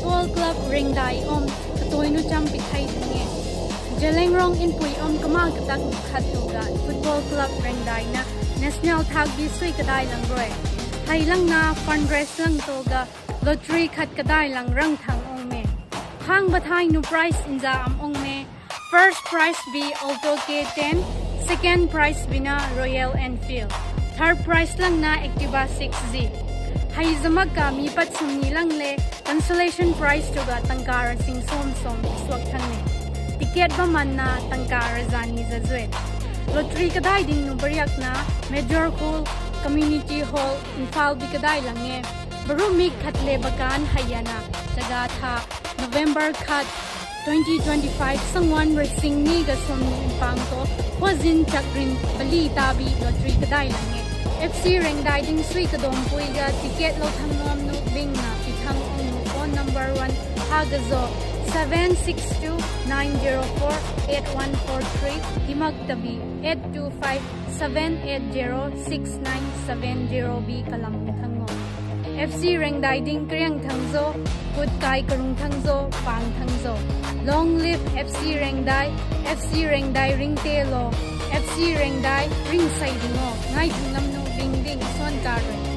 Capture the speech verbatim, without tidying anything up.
Football Club Rengdai om katui nu cham pi thei thang e. Zeliangrong Inpui om kama katak khat tu ga Football Club Rengdai na national thak bi sui kadai lang rui. Hei lang na fundraise lang tu ga lottery khat kadai lang rang thang ong me. Khang bathai nu prize nza am ong me. First prize bi Alto K ten, second prize bi na Royal Enfield, third prize lang na Activa six Z. Hei zamak ka mi pat sum ni lang le consolation prize tu ga tangka ra sing som som suak thang ne. Ticket ba man na tangka ra zan ni za zue. Lottery kadai ding nu bariak na Major Hall, Community Hall, Imphal bi kadai lang e. Baru mik khat le bakan hei ya na, chaga tha November khat, twenty twenty-five, sangwan rui sing ni ga som ni mpang to, Huazin Chakrin Bali ta bi lottery kadai lang e. F C Rengdai ding sui kadom pui ga ticket lou thang nuam nu bing na pi thang ong nu phone number one ha ga zo, seven six two nine zero four eight one four three, himak ta bi eight two five seven eight zero six nine seven zero bi kalam thang o. F C Rengdai ding kariang thang zo, kut kai karung thang zo, pang thang zo. Long live F C Rengdai, F C Rengdai ring te lo, F C Rengdai ring sei ding o, ngai thang lam nu bing ding suan ka rui.